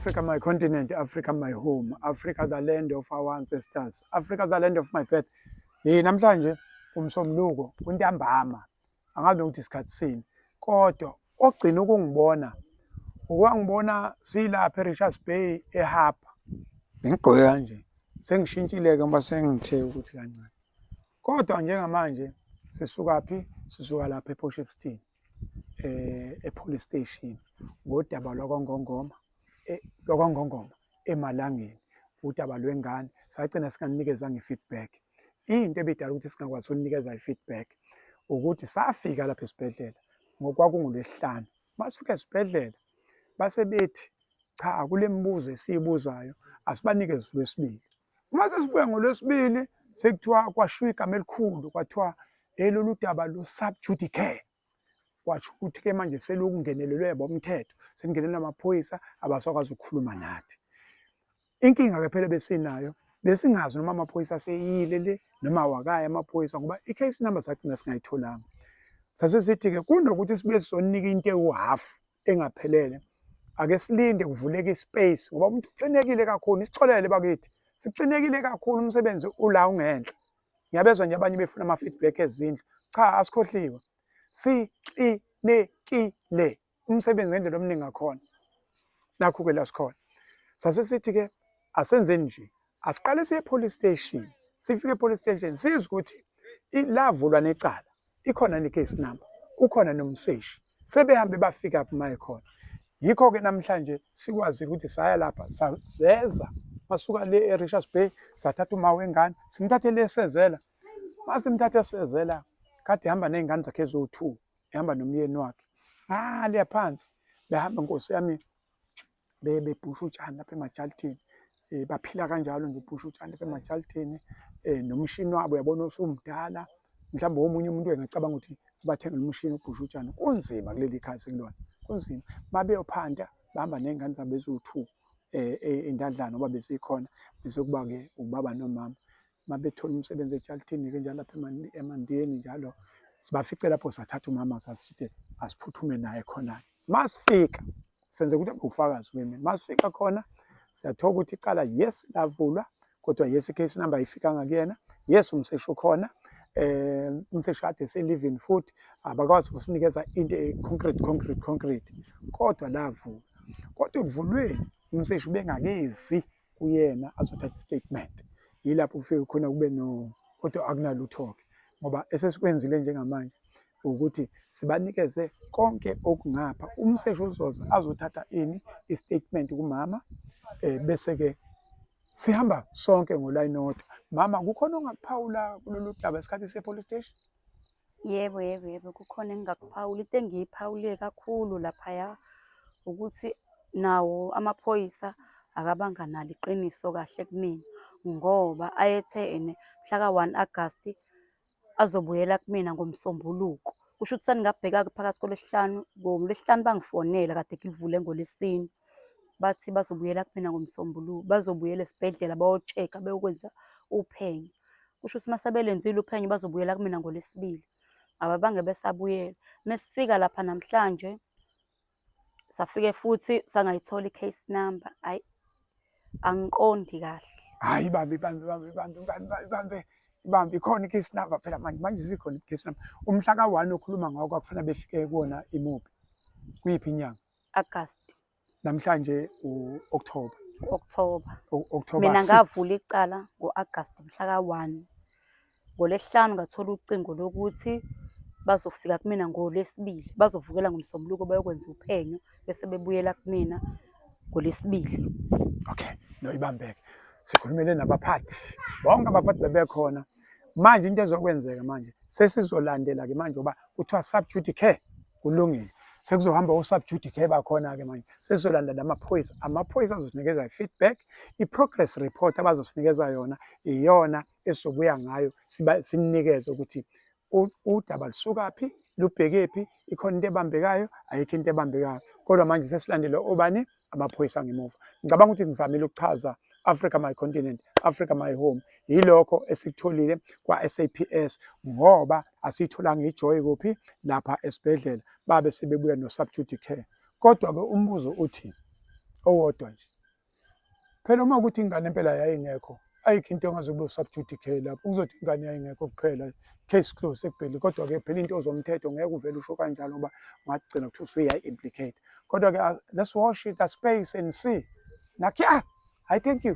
Africa my continent, Africa my home, Africa the land of our ancestors, Africa the land of my birth. Hey, namhlanje umsombuluko kuntambama, angazi nokuthi isikhathi sini, kodwa ogcina ukungibona ukwangibona silapha eRichards Bay eHarbor. Bengigqoke kanje, sengishintshile-ke ngoba sengithe ukuthi kancane. Kodwa njengamanje sisukaphi? Sisuka lapha ePort Shepstone. E-police station ngodaba lwakwaNgongoma, lwakwaNgongoma eMalangeni, udaba lwengane. Sagcina singanikezanga i-feedback. Into ebidala ukuthi singakwazi ukunikeza i-feedback ukuthi safika lapha esibhedlela ngokwakunguLwesihlanu. Masifika esibhedlela base bethi cha, kule mibuzo esiyibuzayo asibanikeze uLwesibili. Uma sesibuya ngoLwesibili sekuthiwa kwashiwo igama elikhulu, kwathiwa hey, lolu daba lu-sub judice. Kwasho ukuthi-ke manje selukungenelelwe bomthetho, sekungenelwe amaphoyisa, abasakwazi ukukhuluma nathi. Inkinga-ke phela besinayo, besingazi noma amaphoyisa aseyile le noma awakayi amaphoyisa, ngoba i-case number sagcina singayitholanga. Sase sithi-ke kunokuthi sibuye sizonika into ewu-half engaphelele, ake silinde kuvuleke i-space, ngoba umuntu uxinekile kakhulu. Isixolele bakithi, sixinekile kakhulu, umsebenzi ula ungenhla. Ngiyabezwa nje abanye befuna ama-feedback ezindlu. Cha, asikhohliwe, sixinekile, umsebenzi ngendlela omningi ngakhona. Nakhu-ke la sikhona. Sase sithi-ke asenzeni nje, asiqale siye e-police station. Sifike e-police station, sizwe ukuthi lavulwa necala, ikhona ne-case number, ukhona nomseshi, sebehambe bafika phi uma ekhona. Yikho-ke namhlanje sikwazi ukuthi saya lapha, seza masuka le e-Richards Bay, sathatha uma wengane, simthathe le sezela. Masimthathe sezela, kade ehamba ney'ngane zakhe eziwu-2, ehamba nomyeni wakhe ngale phansi, behamba, nkosi yami, bebhusha utshani lapha emajalidini. Baphila kanjalo nje, ubhusha utshani lapha emajalidini, nomshini wabo uyabona usumdala. Mhlawumbe omunye umuntu engacabanga ukuthi bathengele umshini ubhusha utshani. Kunzima kuleli khaya sikulona, kunzima. Mabeyophanda bahamba ney'ngane zabo eziwu-2 endadlana, ngoba bezikhona, bese kuba-ke ubaba nomama. Mabethola umsebenzi ejalidini-ke njalo lapha eMandiyeni njalo, sibafice lapho, sathatha umama, sasithi asiphuthume naye khona-ke. Masifika senze ukuthi abe ufakazi kimi. Masifika khona siyathola ukuthi icala, yes, lavulwa, kodwa yes, i-case number ayifikanga kuyena. Yes, umseshi ukhona, umseshi kade eselivini futhi abakwazi ukusinikeza into e-concrete concrete concrete, kodwa lavulwa. Kodwa ekuvulweni umseshi ubengakezi kuyena azothatha i-statement. Yilapho kufike khona kube no, kodwa akunalutho-ke, ngoba esesikwenzile njengamanje ukuthi sibanikeze konke okungapha. Umseshi uzoza azothatha ini, i-statement kumama, bese-ke sihamba sonke ngolayini owodwa. Mama, kukhona ongakuphawula kulolu daba isikhathi se-police station? Yebo, yebo, yebo, kukhona engingakuphawula. Into engiyiphawule kakhulu laphaya ukuthi nawo amaphoyisa akabanga nalo iqiniso kahle kumina, ngoba ayethe ene mhla ka-1 Agasti azobuyela kumina ngoMsombuluko. Kusho ukuthi seningabheka-ke phakathi koLwesihlanu, ngoLwesihlanu bangifonela, kade ngilivule ngoLwesine. Bathi bazobuyela kumina ngoMsombuluko, bazobuyela esibhedlela bayo-check-a, beyokwenza uphenyo. Kusho ukuthi uma sebelenzile uphenyo bazobuyela kumina ngoLwesibili. Ababange besabuyela. Mesifika lapha namhlanje, safike futhi sangayithola i-case number. Hhayi, angiqondi kahle. Hhayi, ibambe, ibambe, ibambe, ibambe, ibambe, ibambe, ibambe. Ikhona i-case number phela manje, manje zikhona i-case number. Umhla ka-1 okhuluma ngawo kwakufanele befike kuwona imuphi? Kuyiphi inyanga? August. Namhlanje u-October. October. October Mina 6. Ngavula icala ngo-August mhla ka-1. NgoLwesihlanu ngathola ucingo lokuthi bazofika kumina ngoLwesibili, bazovukela ngoMsombuluko bayokwenza uphenyo bese bebuyela kumina ngoLwesibili. Okay, no, ibambeke. Sikhulumele nabaphathi. Bonke abaphathi bebekhona. Manje into ezokwenzeka manje, sesizolandela ke manje, ngoba kuthiwa sub judice, kulungile. Sekuzohamba o-sub judice bakhona-ke manje. Sesizolandela amaphoyisa. Amaphoyisa azosinikeza i-feedback, i-progress report abazosinikeza yona iyona esizobuya ngayo, sinikeze ukuthi udaba lusukaphi, lubhekephi, ikhona into ebambekayo, ayikho into ebambekayo. Kodwa manje sesilandele obani? Amaphoyisa ngemuva. Ngicabanga ukuthi ngizamile ukuchaza. Africa my continent, Africa my home. Yilokho esikutholile kwa-SAPS, ngoba asiyitholanga ijoy kuphi lapha esibhedlela, babe sebebuya no-sub judice. Kodwa-ke umbuzo uthi owodwa nje. Phela uma ukuthi ingane impela yayingekho, ayikho into engaze kube sub judice lapho. Kuzothi ingane yayingekho kuphela, case closed ekubheli. Kodwa-ke phela into zomthetho ngeke uvele usho kanjalo ngoba ungagcina kuthiwa usuya-implicate. Kodwa-ke let's watch the space and see. Nakya, I thank you.